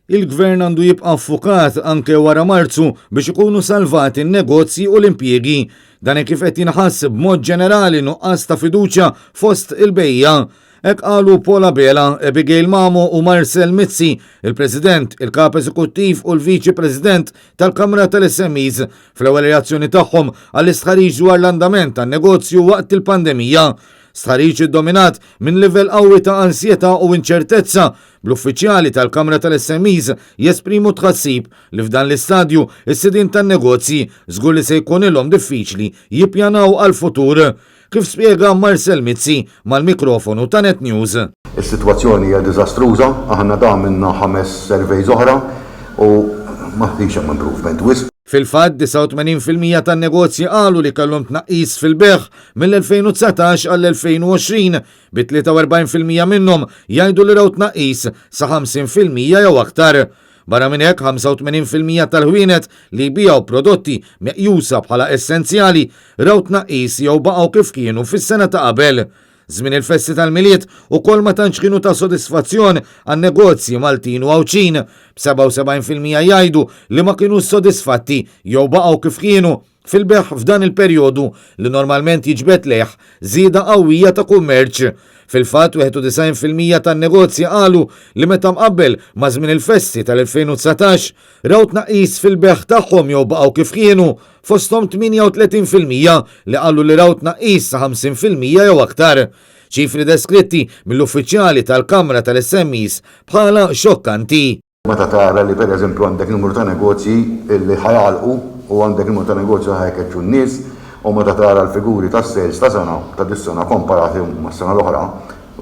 Il-Gvern għandu jibqa' ffukat anke wara Marzu biex ikunu salvati n-negozji u l-impjiegi. Dan hekk kif qed jinħass b'mod ġenerali nuqqas ta' fiduċja fost il-bejjiegħa. Hekk qalu Paul Abela, Abigail Mamo u Marcel Mizzi, il-President, il-Kap Eżekuttiv u l-Viċi President tal-Kamra tal-SMEs, fl-ewwel reazzjoni tagħhom għall-istħarriġ dwar l-andament tan-negozju waqt il-pandemija. Stħarriġ iddominat minn livell qawwi ta' ansjetà u inċertezza bl-uffiċjali tal-Kamra tal-SMEs jesprimu tħassib li f'dan l-istadju s-sidien tan-negozji żgur li se jkunilhom diffiċli jippjanaw għall-futur, kif spjega Marcel Mizzi mal-mikrofonu ta' Net News. Is-sitwazzjoni hija diżastruża, aħna da għamilna ħames surveys oħra u ma kienx hemm improvement wisq. Fil-fatt, 89% tan-negozji qalu li kellhom tnaqqis fil-bejgħ mill-2019 għall-2020, bi 43% minnhom jgħidu li raw tnaqqis sa 50% jew aktar. Barra minn hekk, 85% tal-ħwienet li jbigħu prodotti meqjusa bħala essenzjali raw tnaqqis jew baqgħu kif kienu fis-sena ta' qabel. Żmien il-festi tal-Milied ukoll ma tantx kienu ta' sodisfazzjon għan-negozji Maltin u Għawdxin, b'77% jgħidu li ma kinux sodisfatti jew baqgħu kif kienu fil-bejgħ f'dan il-perjodu li normalment jiġbed lejh żieda qawwija ta' kummerċ. Fil-fatt, 91% tan-negozji qalu li meta mqabbel ma' żmien il-festi tal-2019, raw tnaqqis fil-bejgħ tagħhom jew baqgħu kif kienu, fosthom 38% li qalu li raw tnaqqis sa 50% jew aktar. Ċifri deskritti mill-uffiċjali tal-Kamra tal-SMEs bħala xokkanti. Meta tara li pereżempju għandek numru ta' negozji li ħa jagħlqu u għandek numru ta' negozji li ħa jkeċċu n-nies u meta tara l-figuri tas-sales ta' sena ta' dis-sena komparati mas-sena l-oħra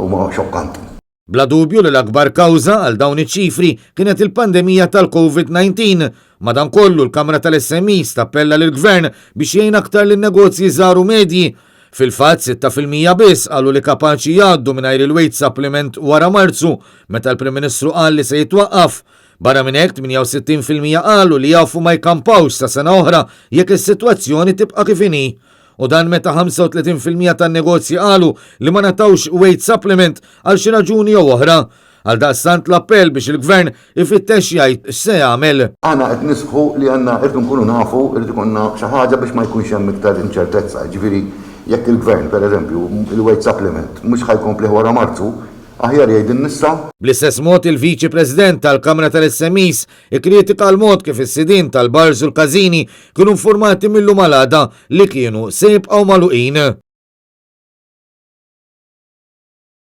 huma xokkanti. Bla dubju li l-akbar kawża għal dawn iċ-ċifri kienet il-pandemija tal-Covid 19. Madankollu l-Kamra tal-SMEs tappella lill-Gvern biex jgħin aktar lin-negozji żgħar u medji Fil-fatt, 6% biss qalu li kapaċi jgħaddu mingħajr il-wage supplement wara Marzu, meta l-Prim Ministru qal li se jitwaqqaf. Barra minn hekk, 68% qalu li jafu ma jkampawx sa sena oħra jekk is-sitwazzjoni tibqa' kif inhi. U dan meta 35% tan-negozji qalu li ma ngħatawx wage supplement għal xi raġuni jew oħra. Għaldaqstant l-appell biex il-Gvern ifittex jgħid x'se jagħmel. Aħna qed nisħqu li għandna irridu nkunu nafu, irid ikollna xi ħaġa biex ma jkunx hemm iktar inċertezza. Jiġifieri jekk il-Gvern, per eżempju, il-wage supplement mhux ħa jkomplih wara Marzu, aħjar jgħidilna issa. Bl-istess mod il-Viċi President tal-Kamra tal-SMEs ikkritika l-mod kif is-sidien tal-bars u l-każini kienu infurmati mil-lum għal għada li kienu se jibqgħu magħluqin.